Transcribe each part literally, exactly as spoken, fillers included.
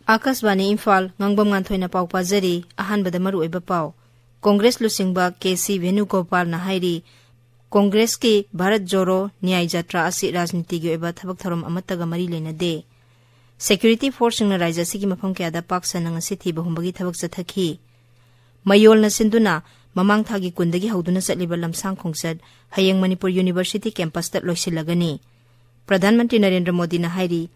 ꯑꯥꯀꯥꯁꯕꯥꯅꯤ ꯏꯝꯐꯥꯜ, ꯉꯥꯡꯕꯝ ꯉꯥꯟꯊꯣꯏꯅ ꯄꯥꯎ ꯄꯥꯖꯔꯤ꯫ ꯑꯍꯥꯟꯕꯗ ꯃꯔꯨꯑꯣꯏꯕ ꯄꯥꯎ꯫ ꯀꯣꯡꯒ꯭ꯔꯦꯁ ꯂꯨꯆꯤꯡꯕ ꯀꯦ ꯁꯤ ꯚꯦꯅꯨꯒꯣꯄꯥꯜꯅ ꯍꯥꯏꯔꯤ, ꯀꯣꯡꯒ꯭ꯔꯦꯁꯀꯤ ꯚꯥꯔꯠ ꯖꯣꯔꯣ ꯅ꯭ꯌꯥꯌ ꯖꯥꯇ꯭ꯔꯥ ꯑꯁꯤ ꯔꯥꯖꯅꯤꯇꯤꯒꯤ ꯑꯣꯏꯕ ꯊꯕꯛ ꯊꯧꯔꯝ ꯑꯃꯠꯇꯒ ꯃꯔꯤ ꯂꯩꯅꯗꯦ꯫ ꯁꯦꯀ꯭ꯌꯨꯔꯤꯇꯤ ꯐꯣꯔꯁꯁꯤꯡꯅ ꯔꯥꯖ꯭ꯌ ꯑꯁꯤꯒꯤ ꯃꯐꯝ ꯀꯌꯥꯗ ꯄꯥꯛ ꯁꯟꯅ ꯉꯁꯤꯠ ꯊꯤꯕ ꯍꯨꯝꯕꯒꯤ ꯊꯕꯛ ꯆꯠꯊꯈꯤ꯫ ꯃꯌꯣꯜꯅ ꯁꯤꯟꯗꯨꯅ ꯃꯃꯥꯡ ꯊꯥꯒꯤ ꯀꯨꯟꯗꯒꯤ ꯍꯧꯗꯨꯅ ꯆꯠꯂꯤꯕ ꯂꯝꯁꯥꯡ ꯈꯣꯡꯆꯠ ꯍꯌꯦꯡ ꯃꯅꯤꯄꯨꯔ ꯌꯨꯅꯤꯚꯔꯁꯤꯇꯤ ꯀꯦꯝꯄꯁꯇ ꯂꯣꯏꯁꯤꯜꯂꯒꯅꯤ꯫ ꯄ꯭ꯔꯙꯥꯟ ꯃꯟꯇ꯭ꯔꯤ ꯅꯔꯦꯟꯗ꯭ꯔ ꯃꯣꯗꯤꯅ ꯍꯥꯏꯔꯤ,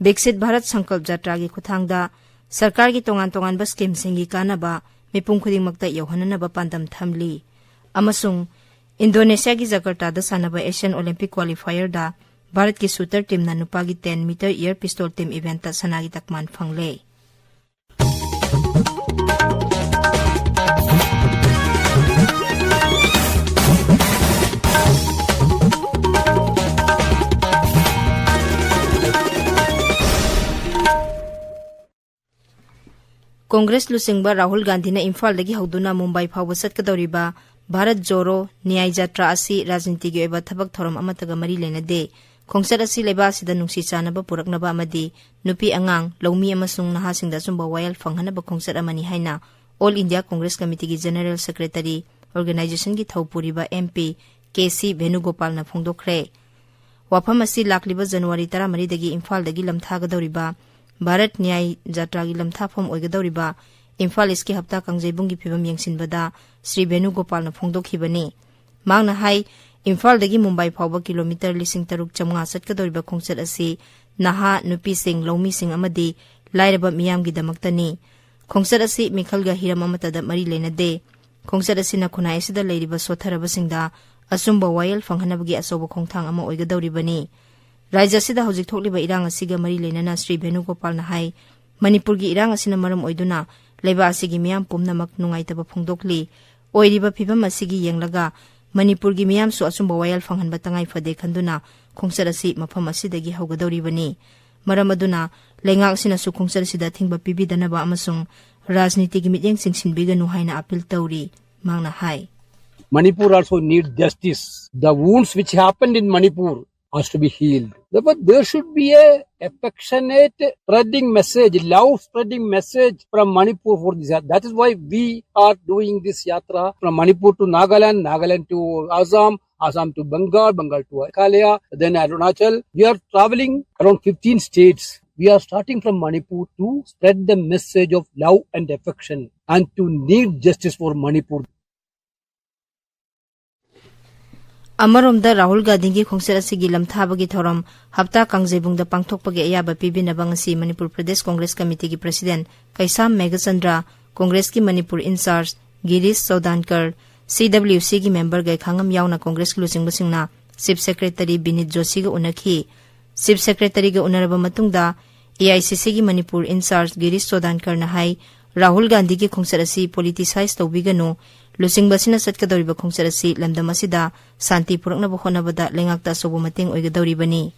ꯕꯤꯛꯁꯤꯠ ꯚꯥꯔꯠ ꯁꯪꯀꯜꯞ ꯖꯥꯇ꯭ꯔꯥꯒꯤ ꯈꯨꯠꯊꯥꯡꯗ ꯁꯔꯀꯥꯔꯒꯤ ꯇꯣꯉꯥꯟ ꯇꯣꯉꯥꯟꯕ ꯁ꯭ꯀꯤꯝꯁꯤꯡꯒꯤ ꯀꯥꯟꯅꯕ ꯃꯤꯄꯨꯝ ꯈꯨꯗꯤꯡꯃꯛꯇ ꯌꯧꯍꯟꯅꯅꯕ ꯄꯥꯟꯗꯝ ꯊꯝꯂꯤ꯫ ꯑꯃꯁꯨꯡ ꯏꯟꯗꯣꯅꯦꯁꯤꯌꯥꯒꯤ ꯖꯀꯔꯇꯥꯗ ꯁꯥꯟꯅꯕ ꯑꯦꯁꯤꯌꯥꯟ ꯑꯣꯂꯤꯝꯄꯤꯛ ꯀ꯭ꯋꯥꯂꯤꯐꯥꯌꯔꯗ ꯚꯥꯔꯠꯀꯤ ꯁꯨꯇꯔ ꯇꯤꯝꯅ ꯅꯨꯄꯥꯒꯤ ten metre air pistol team ꯏꯚꯦꯟꯠꯇ ꯁꯅꯥꯒꯤ ꯇꯛꯃꯥꯟ ꯐꯪꯂꯦ꯫ ꯀꯣꯡꯒ꯭ꯔꯦꯁ ꯂꯨꯆꯤꯡꯕ ꯔꯥꯍꯨꯜ ꯒꯥꯟꯙꯤꯅ ꯏꯝꯐꯥꯜꯗꯒꯤ ꯍꯧꯗꯨꯅ ꯃꯨꯝꯕꯥꯏ ꯐꯥꯎꯕ ꯆꯠꯀꯗꯧꯔꯤꯕ ꯚꯥꯔꯠ ꯖꯣꯔꯣ ꯅ꯭ꯌꯥꯌ ꯖꯥꯇ꯭ꯔꯥ ꯑꯁꯤ ꯔꯥꯖꯅꯤꯇꯤꯒꯤ ꯑꯣꯏꯕ ꯊꯕꯛ ꯊꯧꯔꯝ ꯑꯃꯠꯇꯒ ꯃꯔꯤ ꯂꯩꯅꯗꯦ꯫ ꯈꯣꯡꯆꯠ ꯑꯁꯤ ꯂꯩꯕꯥꯛ ꯑꯁꯤꯗ ꯅꯨꯡꯁꯤ ꯆꯥꯟꯅꯕ ꯄꯨꯔꯛꯅꯕ ꯑꯃꯗꯤ ꯅꯨꯄꯤ ꯑꯉꯥꯡ, ꯂꯧꯃꯤ ꯑꯃꯁꯨꯡ ꯅꯍꯥꯁꯤꯡꯗ ꯑꯆꯨꯝꯕ ꯋꯥꯌꯦꯜ ꯐꯪꯍꯟꯅꯕ ꯈꯣꯡꯆꯠ ꯑꯃꯅꯤ ꯍꯥꯏꯅ ꯑꯣꯜ ꯏꯟꯗꯤꯌꯥ ꯀꯣꯡꯒ꯭ꯔꯦꯁ ꯀꯃꯤꯇꯤꯒꯤ ꯖꯦꯅꯔꯦꯜ ꯁꯦꯀ꯭ꯔꯦꯇꯔꯤ, ꯑꯣꯔꯒꯅꯥꯏꯖꯦꯁꯟꯒꯤ ꯊꯧꯄꯨꯔꯤꯕ ꯑꯦꯝ ꯄꯤ ꯀꯦ ꯁꯤ ꯚꯦꯅꯨꯒꯣꯄꯥꯜꯅ ꯐꯣꯡꯗꯣꯛꯈ꯭ꯔꯦ꯫ ꯋꯥꯐꯝ ꯑꯁꯤ ꯂꯥꯛꯂꯤꯕ ꯖꯅꯋꯥꯔꯤ ꯇꯔꯥꯃꯔꯤꯗꯒꯤ ꯏꯝꯐꯥꯜꯗꯒꯤ ꯂꯝꯊꯥꯒꯗꯧꯔꯤꯕ ꯚꯥꯔꯠ ꯅ꯭ꯌꯥꯌ ꯖꯥꯇ꯭ꯔꯥꯒꯤ ꯂꯝꯊꯥꯐꯝ ꯑꯣꯏꯒꯗꯧꯔꯤꯕ ꯏꯝꯐꯥꯜ ꯏꯁꯀꯤ ꯍꯞꯇꯥ ꯀꯥꯡꯖꯩꯕꯨꯡꯒꯤ ꯐꯤꯕꯝ ꯌꯦꯡꯁꯤꯟꯕꯗ ꯁ꯭ꯔꯤ ꯚꯦꯅꯨꯒꯣꯄꯥꯜꯅ ꯐꯣꯡꯗꯣꯛꯈꯤꯕꯅꯤ꯫ ꯃꯍꯥꯛꯅ ꯍꯥꯏ, ꯏꯝꯐꯥꯜꯗꯒꯤ ꯃꯨꯝꯕꯥꯏ ꯐꯥꯎꯕ ꯀꯤꯂꯣꯃꯤꯇꯔ ꯂꯤꯁꯤꯡ ꯇꯔꯨꯛ ꯆꯥꯃꯉꯥ ꯆꯠꯀꯗꯧꯔꯤꯕ ꯈꯣꯡꯆꯠ ꯑꯁꯤ ꯅꯍꯥ, ꯅꯨꯄꯤꯁꯤꯡ, ꯂꯧꯃꯤꯁꯤꯡ ꯑꯃꯗꯤ ꯂꯥꯏꯔꯕ ꯃꯤꯌꯥꯝꯒꯤꯗꯃꯛꯇꯅꯤ꯫ ꯈꯣꯡꯆꯠ ꯑꯁꯤ ꯃꯤꯈꯜꯒ ꯍꯤꯔꯝ ꯑꯃꯠꯇꯗ ꯃꯔꯤ ꯂꯩꯅꯗꯦ꯫ ꯈꯣꯡꯆꯠ ꯑꯁꯤꯅ ꯈꯨꯟꯅꯥꯏ ꯑꯁꯤꯗ ꯂꯩꯔꯤꯕ ꯁꯣꯠꯊꯔꯕꯁꯤꯡꯗ ꯑꯆꯨꯝꯕ ꯋꯥꯌꯦꯜ ꯐꯪꯍꯟꯅꯕꯒꯤ ꯑꯆꯧꯕ ꯈꯣꯡꯊꯥꯡ ꯑꯃ ꯑꯣꯏꯒꯗꯧꯔꯤꯕꯅꯤ꯫ ꯔꯥꯖ꯭ꯌ ꯑꯁꯤꯗ ꯍꯧꯖꯤꯛ ꯊꯣꯛꯂꯤꯕ ꯏꯔꯥꯡ ꯑꯁꯤꯒ ꯃꯔꯤ ꯂꯩꯅꯅ ꯁ꯭ꯔꯤ ꯚꯦꯅꯨꯒꯣꯄꯥꯜꯅ ꯍꯥꯏ, ꯃꯅꯤꯄꯨꯔꯒꯤ ꯏꯔꯥꯡ ꯑꯁꯤꯅ ꯃꯔꯝ ꯑꯣꯏꯗꯨꯅ ꯂꯩꯕꯥꯛ ꯑꯁꯤꯒꯤ ꯃꯤꯌꯥꯝ ꯄꯨꯝꯅꯃꯛ ꯅꯨꯡꯉꯥꯏꯇꯕ ꯐꯣꯡꯗꯣꯛꯂꯤ꯫ ꯑꯣꯏꯔꯤꯕ ꯐꯤꯕꯝ ꯑꯁꯤꯒꯤ ꯌꯦꯡꯂꯒ ꯃꯅꯤꯄꯨꯔꯒꯤ ꯃꯤꯌꯥꯝꯁꯨ ꯑꯆꯨꯝꯕ ꯋꯥꯌꯦꯜ ꯐꯪꯍꯟꯕ ꯇꯉꯥꯏ ꯐꯗꯦ ꯈꯟꯗꯨꯅ ꯈꯣꯡꯆꯠ ꯑꯁꯤ ꯃꯐꯝ ꯑꯁꯤꯗꯒꯤ ꯍꯧꯒꯗꯧꯔꯤꯕꯅꯤ꯫ ꯃꯔꯝ ꯑꯗꯨꯅ ꯂꯩꯉꯥꯛ ꯑꯁꯤꯅꯁꯨ ꯈꯣꯡꯆꯠ ꯑꯁꯤꯗ ꯑꯊꯤꯡꯕ ꯄꯤꯕꯤꯗꯅꯕ ꯑꯃꯁꯨꯡ ꯔꯥꯖꯅꯤꯇꯤꯒꯤ ꯃꯤꯠꯌꯦꯡ ꯆꯤꯡꯁꯤꯟꯕꯤꯒꯅꯨ ꯍꯥꯏꯅ ꯑꯥꯄꯤꯜ ꯇꯧꯔꯤ, ꯃꯍꯥꯛꯅ ꯍꯥꯏ꯫ Manipur also need justice. The wounds which happened in Manipur has to be healed. Therefore, there should be a affectionate spreading message, love spreading message from Manipur for this. That is why we are doing this yatra from Manipur to Nagaland, Nagaland to Assam, Assam to Bengal, Bengal to Meghalaya, then Arunachal. We are traveling around fifteen states. We are starting from Manipur to spread the message of love and affection and to need justice for Manipur. ꯑꯃꯔꯣꯝꯗ ꯔꯥꯍꯨꯜ ꯒꯥꯟꯙꯤꯒꯤ ꯈꯣꯡꯆꯠ ꯑꯁꯤꯒꯤ ꯂꯝꯊꯥꯕꯒꯤ ꯊꯧꯔꯝ ꯍꯞꯇꯥ ꯀꯥꯡꯖꯩꯕꯨꯡꯗ ꯄꯥꯡꯊꯣꯛꯄꯒꯤ ꯑꯌꯥꯕ ꯄꯤꯕꯤꯅꯕ ꯉꯁꯤ Manipur Pradesh Congress ꯀꯃꯤꯇꯤꯒꯤ president ꯀꯩꯁꯥꯝ Meghachandra, ꯀꯣꯡꯒ꯭ꯔꯦꯁꯀꯤ Manipur in-charge ꯒꯤꯔꯤꯁ ꯆꯧꯗꯥꯟꯀꯔ, ꯁꯤ W ꯁꯤꯒꯤ ꯃꯦꯝꯕꯔ ꯒꯥꯏꯈꯥꯉꯝ ꯌꯥꯎꯅ ꯀꯣꯡꯒ꯭ꯔꯦꯁꯀꯤ ꯂꯨꯆꯤꯡꯕꯁꯤꯡꯅ ꯆꯤꯐ ꯁꯦꯀ꯭ꯔꯦꯇꯔꯤ ꯕꯤꯅꯤꯠ ꯖꯣꯁꯤꯒ ꯎꯅꯈꯤ꯫ ꯆꯤꯐ ꯁꯦꯀ꯭ꯔꯦꯇꯔꯤꯒ ꯎꯅꯔꯕ ꯃꯇꯨꯡꯗ ꯑꯦ ꯑꯥꯏ ꯁꯤ ꯁꯤꯒꯤ ꯃꯅꯤꯄꯨꯔ ꯏꯟꯆꯥꯔꯖ ꯒꯤꯔꯤꯁ ꯆꯧꯗꯥꯟꯀꯔꯅ ꯍꯥꯏ, ꯔꯥꯍꯨꯜ ꯒꯥꯟꯙꯤꯒꯤ ꯈꯣꯡꯆꯠ ꯑꯁꯤ ꯄꯣꯂꯤꯇꯤꯁꯥꯏꯖ ꯇꯧꯕꯤꯒꯅꯨ, ꯂꯨꯆꯤꯡꯕꯁꯤꯅ ꯆꯠꯀꯗꯧꯔꯤꯕ ꯈꯣꯡꯆꯠ ꯑꯁꯤ ꯂꯝꯗꯝ ꯑꯁꯤꯗ ꯁꯥꯟꯇꯤ ꯄꯨꯔꯛꯅꯕ ꯍꯣꯠꯅꯕꯗ ꯂꯩꯉꯥꯛꯇ ꯑꯆꯧꯕ ꯃꯇꯦꯡ ꯑꯣꯏꯒꯗꯧꯔꯤꯕꯅꯤ꯫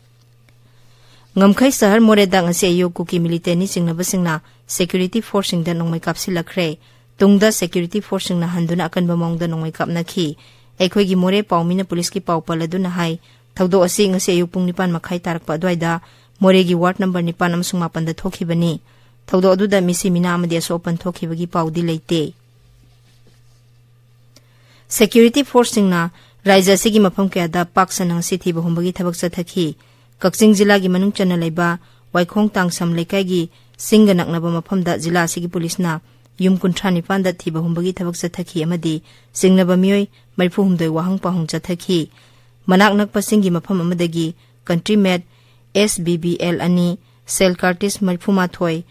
ꯉꯝꯈꯩ ꯁꯍꯔ ꯃꯣꯔꯦꯗ ꯉꯁꯤ ꯑꯌꯨꯛ ꯀꯨꯀꯤ ꯃꯤꯂꯤꯇꯦꯟꯅꯤ ꯆꯤꯡꯅꯕꯁꯤꯡꯅ ꯁꯦꯀ꯭ꯌꯨꯔꯤꯇꯤ ꯐꯣꯔꯁꯁꯤꯡꯗ ꯅꯣꯡꯃꯩ ꯀꯥꯞꯁꯤꯜꯂꯛꯈ꯭ꯔꯦ꯫ ꯇꯨꯡꯗ ꯁꯦꯀ꯭ꯌꯨꯔꯤꯇꯤ ꯐꯣꯔꯁꯁꯤꯡꯅ ꯍꯟꯗꯨꯅ ꯑꯀꯟꯕ ꯃꯑꯣꯡꯗ ꯅꯣꯡꯃꯩ ꯀꯥꯞꯅꯈꯤ꯫ ꯑꯩꯈꯣꯏꯒꯤ ꯃꯣꯔꯦ ꯄꯥꯎꯃꯤꯅ ꯄꯨꯂꯤꯁꯀꯤ ꯄꯥꯎ ꯄꯜꯂꯗꯨꯅ ꯍꯥꯏ, ꯊꯧꯗꯣꯛ ꯑꯁꯤ ꯉꯁꯤ ꯑꯌꯨꯛ ꯄꯨꯡ ꯅꯤꯄꯥꯟ ꯃꯈꯥꯏ ꯇꯥꯔꯛꯄ ꯑꯗꯨꯋꯥꯏꯗ ꯃꯣꯔꯦꯒꯤ ꯋꯥꯔꯗ ꯅꯝꯕꯔ ꯅꯤꯄꯥꯟ ꯑꯃꯁꯨꯡ ꯃꯥꯄꯟꯗ ꯊꯣꯛꯈꯤꯕꯅꯤ꯫ ꯊꯧꯗꯣꯛ ꯑꯗꯨꯗ ꯃꯤꯁꯤ ꯃꯤꯅꯥ ꯑꯃꯗꯤ ꯑꯁꯣꯛ ꯑꯄꯟ ꯊꯣꯛꯈꯤꯕꯒꯤ ꯄꯥꯎꯗꯤ ꯂꯩꯇꯦ꯫ ꯁꯦꯀ꯭ꯌꯨꯔꯤꯇꯤ ꯐꯣꯔꯁꯁꯤꯡꯅ ꯔꯥꯖ꯭ꯌ ꯑꯁꯤꯒꯤ ꯃꯐꯝ ꯀꯌꯥꯗ ꯄꯥꯛ ꯁꯟꯅ ꯉꯁꯤ ꯊꯤꯕ ꯍꯨꯝꯕꯒꯤ ꯊꯕꯛ ꯆꯠꯊꯈꯤ꯫ ꯀꯛꯆꯤꯡ ꯖꯤꯂꯥꯒꯤ ꯃꯅꯨꯡ ꯆꯟꯅ ꯂꯩꯕ ꯋꯥꯏꯈꯣꯡ ꯇꯥꯡꯁꯝ ꯂꯩꯀꯥꯏꯒꯤ ꯆꯤꯡꯒ ꯅꯛꯅꯕ ꯃꯐꯝꯗ ꯖꯤꯂꯥ ꯑꯁꯤꯒꯤ ꯄꯨꯂꯤꯁꯅ ꯌꯨꯝ ꯀꯨꯟꯊ꯭ꯔꯥ ꯅꯤꯄꯥꯟꯗ ꯊꯤꯕ ꯍꯨꯝꯕꯒꯤ ꯊꯕꯛ ꯆꯠꯊꯈꯤ ꯑꯃꯗꯤ ꯆꯤꯡꯅꯕ ꯃꯤꯑꯣꯏ ꯃꯔꯤꯐꯨ ꯍꯨꯝꯗꯣꯏ ꯋꯥꯍꯪ ꯄꯥꯎꯍꯪ ꯆꯠꯊꯈꯤ꯫ ꯃꯅꯥꯛ ꯅꯛꯄ ꯆꯤꯡꯒꯤ ꯃꯐꯝ ꯑꯃꯗꯒꯤ ꯀꯟꯇ꯭ꯔꯤ ꯃꯦꯠ ꯑꯦꯁ ꯕꯤ ꯕꯤ ꯑꯦꯜ ꯑꯅꯤ, ꯁꯦꯜ ꯀꯥꯔꯇꯤꯁ ꯃꯔꯤꯐꯨ ꯃꯥꯊꯣꯏ,